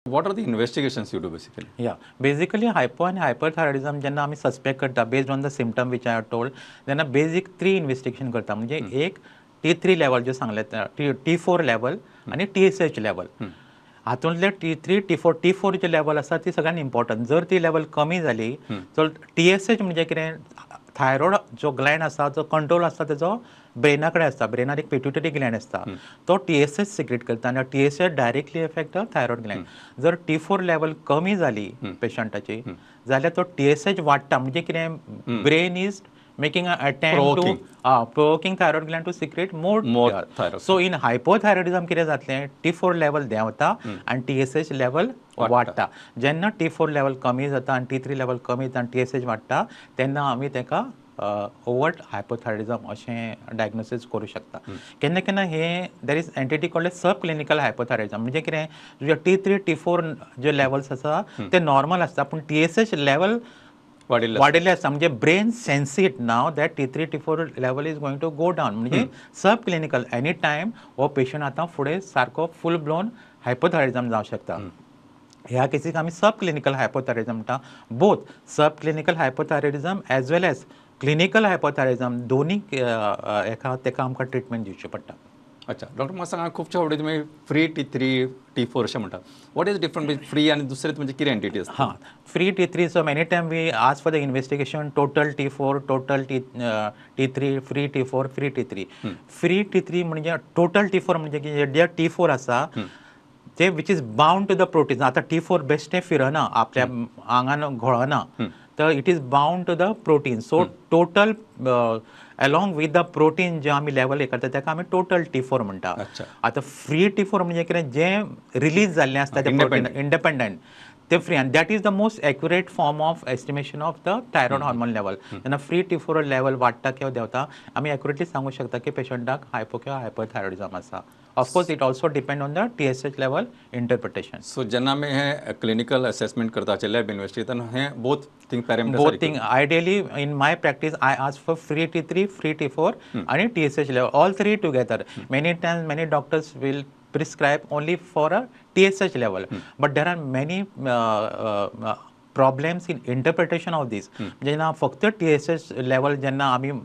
What are the investigations you do basically? Yeah, basically hypo आनी hyperthyroidism जेन्ना आमी suspect करता, based on the symptom which I have told, तेन्ना basic three investigation करता. म्हणजे एक टी थ्री लेवल जे सांगले, टी फोर लेवल आनी टीएसएच लेवल. हातूंतले T3, T4, T4 जे लेवल आसा ती सगळ्यात इम्पॉर्टंट. जर ती लेवल कमी जाली तर टीएसएच म्हणजे कितें, थायरॉयड जो ग्लँड आसा, जो कंट्रोल आसता तेजो ब्रेना कडेन आसता. ब्रेनार एक पिट्युटरी ग्लँड आसता, तो टीएसएच सिक्रेट करता आनी TSH directly affect thyroid gland. जर टी फोर लेवल कमी जाली पेशंटाची जाल्यार तो टीएसएच वाडटा. म्हणजे कितें, brain is making a attempt to Provoking. Provoking thyroid gland to secrete more More thyroid. So in hypothyroidism कितें जातलें, टी फोर लेवल देंवता आनी टीएसएच लेवल वाडटा. जेन्ना टी फोर लेवल कमी जाता आनी टी थ्री लेवल कमी जाता आनी टीएसएच वाडटा, तेन्ना आमी ताका ओवर्ट हायपोथायरॉइडिझम अशें डायग्नोसीस करूं शकता. केन्ना केन्ना हे there is entity called sub clinical hypothyroidism. म्हणजे कितें, तुजे T three T four J levels आसा ते नॉर्मल आसता, पूण टीएसएच लेवल वाडिल्ले. वाडिल्ले आसता. म्हणजे brain sense it now that T3 T4 level is going to go down. म्हणजे सब क्लिनिकल, एनी टायम हो पेशंट आतां फुडें सारको फूल ब्लोन हायपोथायरॉइडिझम जावंक शकता. ह्या केसीक आमी सब क्लिनिकल हायपोथायरॉइडिझम म्हणटा. Both sub clinical hypothyroidism as well as clinical hypothyroidism, दोन्ही हेका तेका आमकां ट्रिटमेंट दिवची पडटा. अच्छा डॉक्टर, म्हाका सांगा, खुबशे फावटी तुमी free T3, T4 अशें म्हणटा. What is different free आनी दुसरे म्हणजे कितें एंटिटी आसता? हां, free T3. So many time we ask for the investigation total T4, total T3, free T4, free T3. Free T3 म्हणजे, टोटल टी फोर म्हणजे की जे टी फोर आसा ते which is bound to the protein. आतां T four बेश्टें फिरना, आपल्या आंगान घोळना, तर it is bound to the protein. So total along with the protein जे आमी लेवल हे करता, ताका आमी टोटल टी फोर म्हणटा. आतां फ्री टी फोर म्हणजे कितें, जें रिलीज जाल्लें आसता तें प्रोटीन इंडिपेंडंट, ते फ्री, आनी that is the most accurate form of estimation of the thyroid hormone level. जेन्ना फ्री टी फोर लेवल वाडटा किंवा देंवता, आमी एक्युरेटली सांगू शकता की पेशंटाक हायपो किंवा हायपरथायरॉइडिझम आसा. Of course, it also depend on the TSH level interpretation. So जेन्ना आमी हे क्लिनिकल असेसमेंट करता, लॅब इन्वेस्टिगेशन, हे both thing parameters? Both thing. Ideally, in my practice, I ask for free T3, free T4 and TSH level, all three together. Many times many doctors will prescribe only for a TSH level, but there are many problems in interpretation of this. जेन्ना फक्त TSH level जेन्ना आमी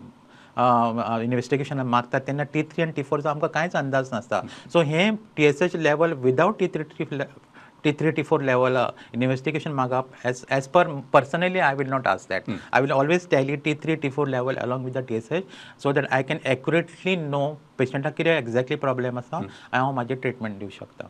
investigation मागतात, तेन्ना T three आनी T फोरचो आमकां कांयच अंदाज नासता. सो हे TSH level without T3 T4 level investigation मागप, as per personally, I will not ask that. I will always tally T3 T4 level along with the TSH so that I can accurately know पेशंटाक कितें exactly problem आसा आनी हांव म्हाजें treatment दिवं शकता.